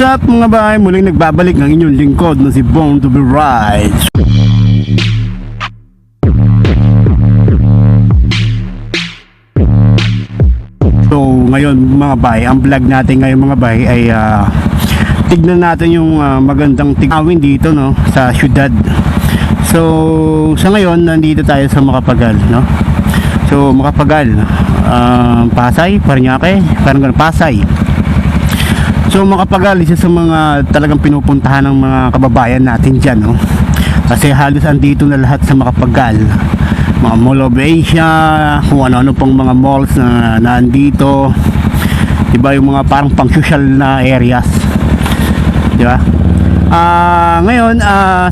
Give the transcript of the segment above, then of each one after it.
What's up mga bahay? Muling nagbabalik ng inyong lingkod na si Born to be Right. So ngayon mga bahay, ang vlog natin ngayon mga bahay ay tignan natin yung magandang tigawin dito, no, sa syudad. So sa ngayon nandito tayo sa Macapagal, no. So Macapagal, Pasay, Parañaque, parang ganun, Pasay. So Macapagal, isa sa mga talagang pinupuntahan ng mga kababayan natin dyan, no? Kasi halos andito na lahat sa Macapagal. Mga Mall of Asia, kung ano-ano pang mga malls na nandito. Diba, yung mga parang pang-social na areas. Diba? Ngayon,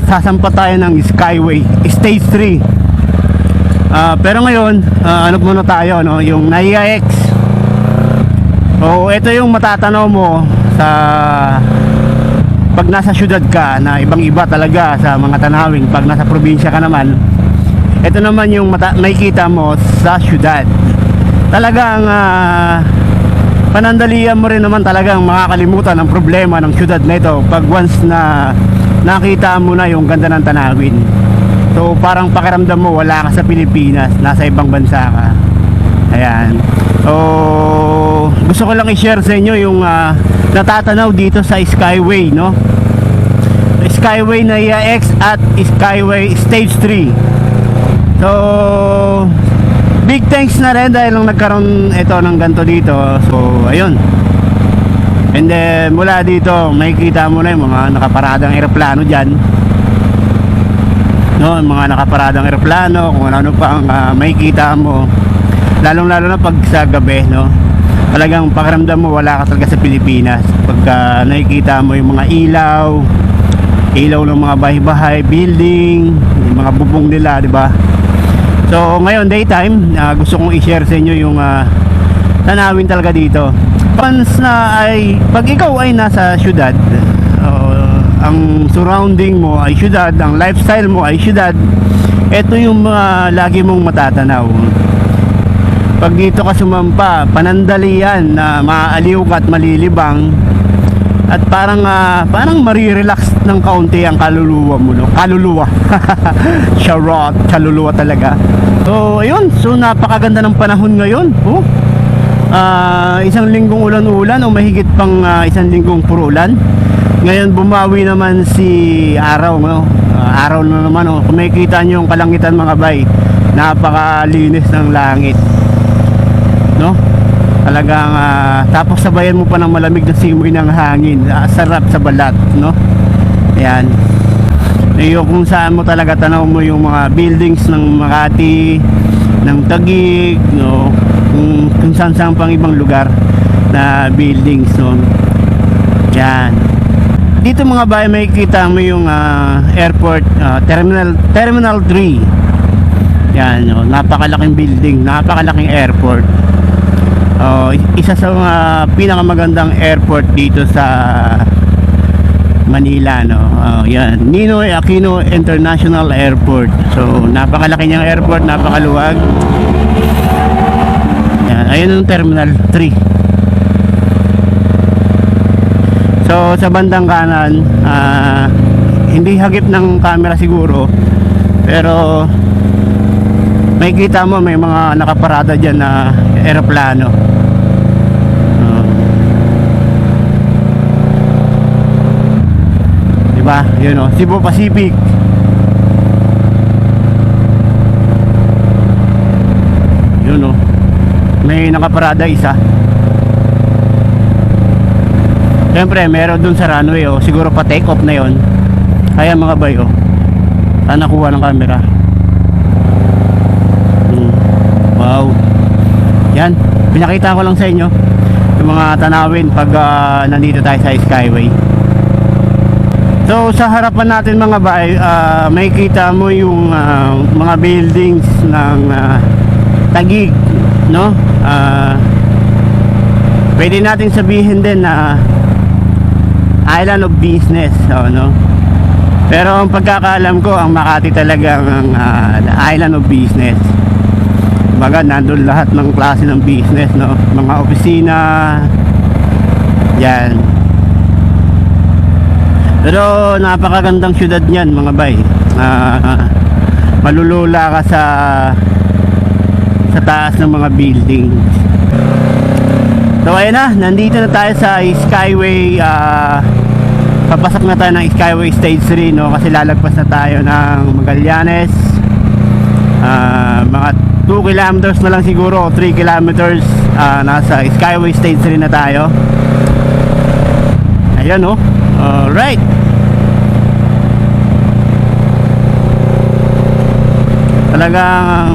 sasampa tayo ng Skyway, Stage 3. Pero ngayon, ano muna tayo, no? Yung NAIA X. So, ito yung matatanaw mo sa pag nasa syudad ka, na ibang iba talaga sa mga tanawin. Pag nasa probinsya ka naman, ito naman yung makikita mo sa syudad. Talagang panandalian mo rin naman talagang makakalimutan ang problema ng syudad na ito pag once na nakita mo na yung ganda ng tanawin. So parang pakiramdam mo wala ka sa Pilipinas, nasa ibang bansa ka. Ayan. So gusto ko lang i-share sa inyo yung natatanaw dito sa Skyway, no? Skyway NAIA X at Skyway Stage 3. So big thanks na rin dahil nung nagkaroon ito ng ganito dito. So ayun. And then mula dito makikita mo na yung mga nakaparadang eroplano dyan, no? Mga nakaparadang eroplano, kung ano pa ang makikita mo, lalong lalo na pag sa gabi, no? Talagang pakiramdam mo wala ka talaga sa Pilipinas pagka nakikita mo yung mga ilaw ng mga bahay-bahay, building, yung mga bubong nila, di ba? So ngayon daytime, gusto kong i-share sa inyo yung tanawin talaga dito. Once na ay pag ikaw ay nasa syudad, ang surrounding mo ay syudad, ang lifestyle mo ay syudad, ito yung mga lagi mong matatanaw. Pag dito ka sumampa, panandalian na maaaliw ka at malilibang, at parang marirelax ng kaunti ang kaluluwa mo, no? Kaluluwa. Charot, kaluluwa talaga. So ayun, so napakaganda ng panahon ngayon. Isang linggong ulan-ulan o mahigit pang isang linggong puro ulan. Ngayon bumawi naman si araw, no? Araw na naman, no? Kung makikita nyo yung kalangitan mga bay, napakalinis ng langit, no? Talagang tapos sabayan mo pa ng malamig na simoy ng hangin, sarap sa balat, no? Ayan. Yung kung saan mo talaga tanaw mo yung mga buildings ng Makati, ng Taguig, no? Kung saan pang ibang lugar na buildings, no? Ayan. Dito mga bahay makikita mo yung airport, Terminal 3. Yan, no? Napakalaking building, napakalaking airport. Isa sa mga pinakamagandang airport dito sa Manila, no? Yan, Ninoy Aquino International Airport. So napakalaki niyang airport, napakaluwag. Yan, ayun yung Terminal 3. So sa bandang kanan, hindi hagip ng camera siguro, pero makikita mo may mga nakaparada dyan na eroplano. Diba? Yun, o, Cebu Pacific. Yun, o, may nakaparada isa. Siyempre meron dun sa runway, o, siguro pa take off na yon. Kaya mga bay, o, sana kuha ng camera. Wow. Yan, pinakita ko lang sa inyo yung mga tanawin pag nandito tayo sa Skyway. So sa harapan natin mga bahay, makikita mo yung mga buildings ng Taguig, no? Pwede natin sabihin din na island of business, no? Pero ang pagkakaalam ko, ang Makati talagang island of business. Baga nandun lahat ng klase ng business, no? Mga opisina, yan. Pero napakagandang syudad niyan mga bay. Malulula ka sa taas ng mga buildings. So ayun na, nandito na tayo sa Skyway. Papasok na tayo ng Skyway Stage 3, no? Kasi lalagpas na tayo ng Magallanes. Mga 2 kilometers na lang siguro, 3 kilometers. Nasa Skyway Stage 3 na tayo. Ayan, no? Alright. Talagang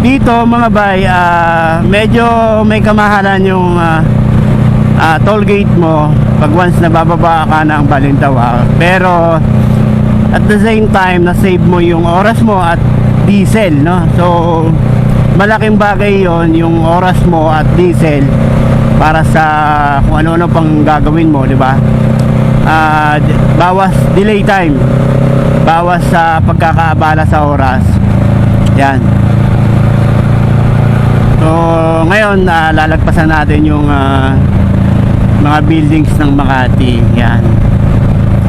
dito mga bay, medyo may kamahalan yung toll gate mo pag once nabababa ka ng Balintawak. Pero at the same time, na-save mo yung oras mo at diesel, no? So malaking bagay yon, yung oras mo at diesel para sa kung ano-ano pang gagawin mo, di ba? Bawas delay time, bawas sa pagkakaabala sa oras. Yan. So ngayon lalagpasan natin yung mga buildings ng Makati. Yan.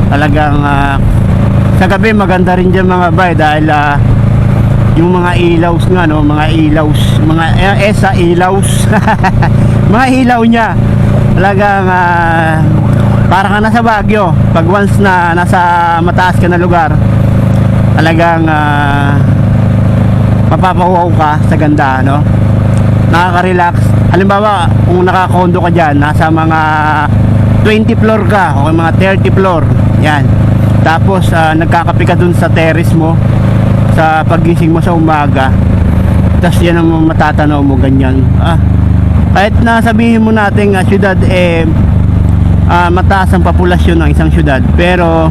Talagang sa gabi maganda rin dyan mga bay, dahil yung mga ilaws nga, no, mga ilaws, mga ESA ilaws mga ilaw niya talagang para ka nasa Baguio pag once na nasa mataas ka na lugar. Talagang mapapawaw ka sa ganda, no? Nakaka-relax. Halimbawa kung naka-condo ka dyan, nasa mga 20 floor ka o mga 30 floor, yan. Tapos nagkakape ka dun sa terrace mo sa pagising mo sa umaga, tapos yan ang matatanaw mo, ganyan. Kahit na sabihin mo natin syudad mataas ang populasyon ng isang syudad, pero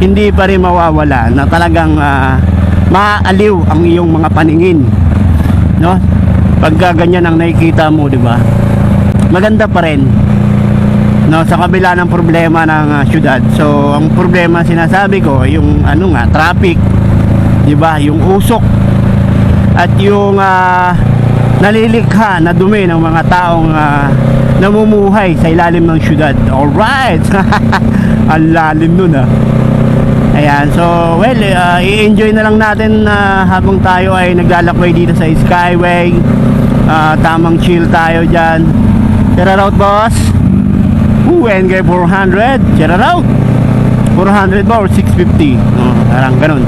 hindi pa rin mawawala na talagang maaaliw ang iyong mga paningin, no? Pagka ganyan ang nakikita mo, di ba? Maganda pa rin, no, sa kabila ng problema ng syudad. So ang problema sinasabi ko yung traffic, di ba? Yung usok at yung nalilikha na dumi ng mga taong namumuhay sa ilalim ng syudad. Alright. Ang lalim nun Ayan, so well, i-enjoy na lang natin habang tayo ay naglalakbay dito sa Skyway. Tamang chill tayo dyan. Tira out, boss. NK 400. Tira out 400 ba or 650? Parang ganun.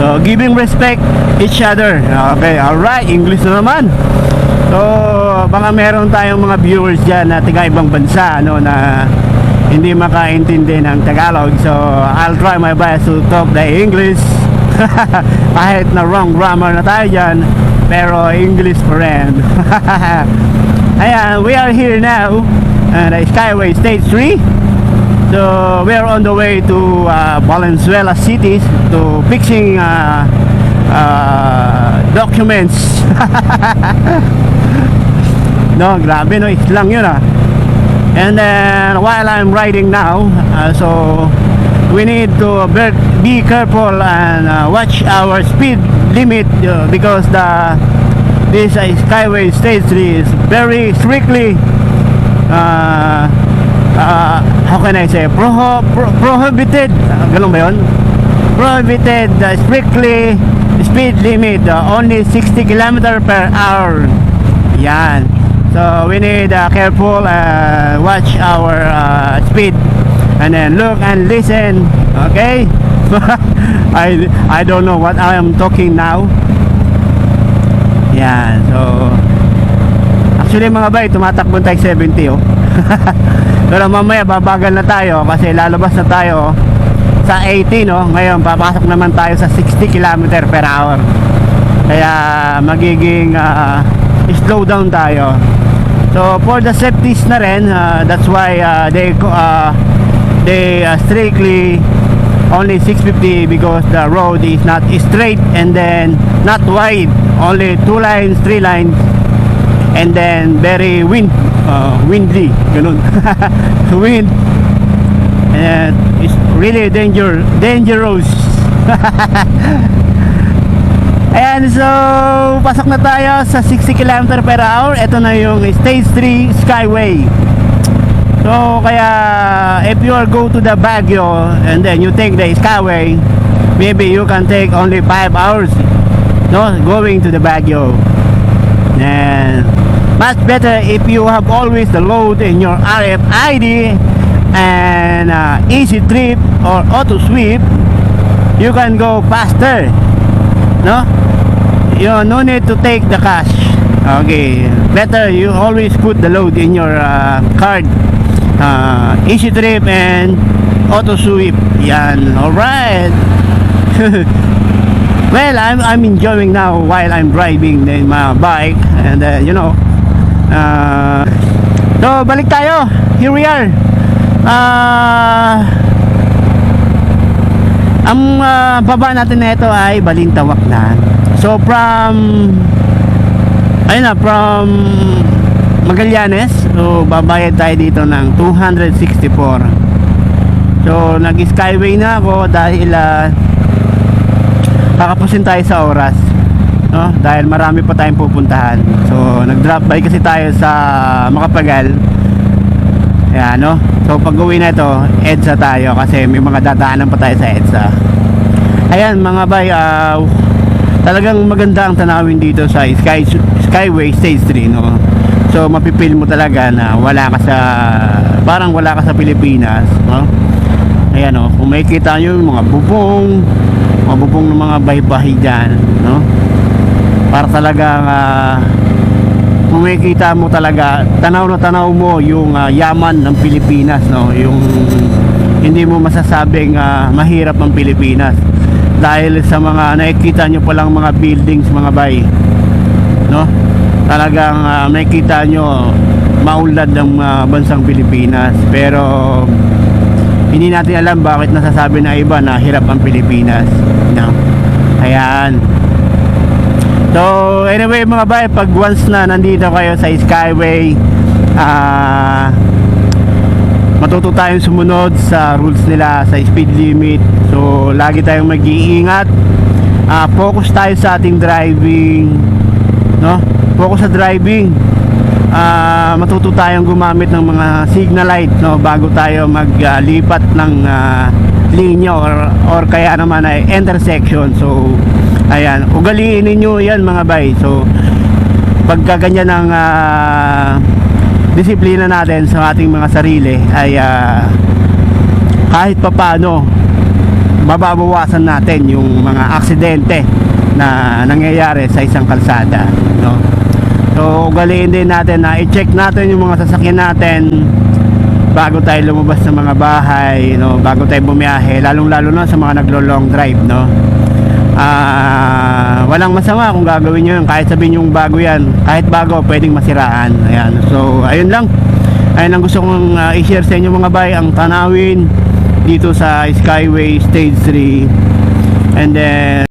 So giving respect each other. Okay, alright, English na naman. So baka meron tayong mga viewers dyan na tiga ibang bansa, na hindi makaintindi ng Tagalog. So I'll try my best to talk the English. Kahit na wrong grammar na tayo dyan, pero English pa rin. Ayan, we are here now at Skyway Stage 3. So we are on the way to Valenzuela City to fixing documents. No, grabe, no, islang yun And then while I'm riding now, so we need to be careful and watch our speed limit, because this Skyway Stage 3 is very strictly how can I say, prohibited, ganun ba yun? Prohibited, strictly speed limit, only 60 km per hour. Yan. So we need careful, watch our speed, and then look and listen. Okay. I don't know what I am talking now. Yan. So actually mga bay, tumatakbo tayo 70 Pero mamaya babagal na tayo kasi lalabas na tayo sa 80, Ngayon papasok naman tayo sa 60 km per hour. Kaya magiging slow down tayo. So for the safeties na rin, that's why they strictly only 650, because the road is not straight and then not wide, only 2 lines, 3 lines, and then very windy, ganun. Wind, and it's really dangerous. Ayan, so pasok na tayo sa 60 km per hour. Ito na yung Stage 3 Skyway. So So kaya if you are go to the Baguio and then you take the Skyway, maybe you can take only 5 hours, no, going to the Baguio. And much better if you have always the load in your RFID and Easy Trip or Auto Sweep, you can go faster, no? You no need to take the cash. Okay, better you always put the load in your card, Easy Trip and Auto Sweep. Yan, alright. Well, I'm enjoying now while I'm driving my bike, and you know, so balik tayo. Here we are. Ang baba natin na ito ay Balintawak na. So from Magallanes, so babayad tayo dito ng 264. So nag-skyway na ako dahil kakapusin tayo sa oras, no? Dahil marami pa tayong pupuntahan. So nag-drop by kasi tayo sa Makapagal. Ayan, no? So pag uwi na ito, EDSA tayo kasi may mga dadaanan pa tayo sa EDSA. Ayan mga bay, talagang maganda ang tanawin dito sa Skyway Stage 3, no? So mapipil mo talaga na wala ka sa, parang wala ka sa Pilipinas, no? Ayan, no? Kung makikita nyo yung mga bubong ng mga baybahay dyan, no? Para talagang kung makikita mo talaga, tanaw na tanaw mo yung yaman ng Pilipinas, no? Yung hindi mo masasabing mahirap ang Pilipinas dahil sa mga nakikita nyo palang mga buildings, mga bay, no? Talagang makikita nyo maulad ng bansang Pilipinas, pero hindi natin alam bakit nasasabi na iba na hirap ang Pilipinas, no? Ayan. So anyway mga bay, pag once na nandito kayo sa Skyway, matuto tayong sumunod sa rules nila, sa speed limit. So lagi tayong mag-iingat, focus tayo sa ating driving, no? Focus sa driving. Matuto tayong gumamit ng mga signal light, no, bago tayo maglipat ng linya or kaya naman ay intersection. So ayan, ugaliin ninyo yan mga bay. So pagka ganyan ng disiplina natin sa ating mga sarili ay kahit papano mababawasan natin yung mga aksidente na nangyayari sa isang kalsada, no? So ugaliin din natin na i-check natin yung mga sasakyan natin bago tayo lumabas sa mga bahay, no? Bago tayo bumiyahe, lalong-lalo na sa mga naglo-long drive, no? Walang masama kung gagawin nyo yun, kahit sabihin yung bago yan, kahit bago pwedeng masiraan. Ayan. So ayun lang gusto kong i-share sa inyo mga bay, ang tanawin dito sa Skyway Stage 3. And then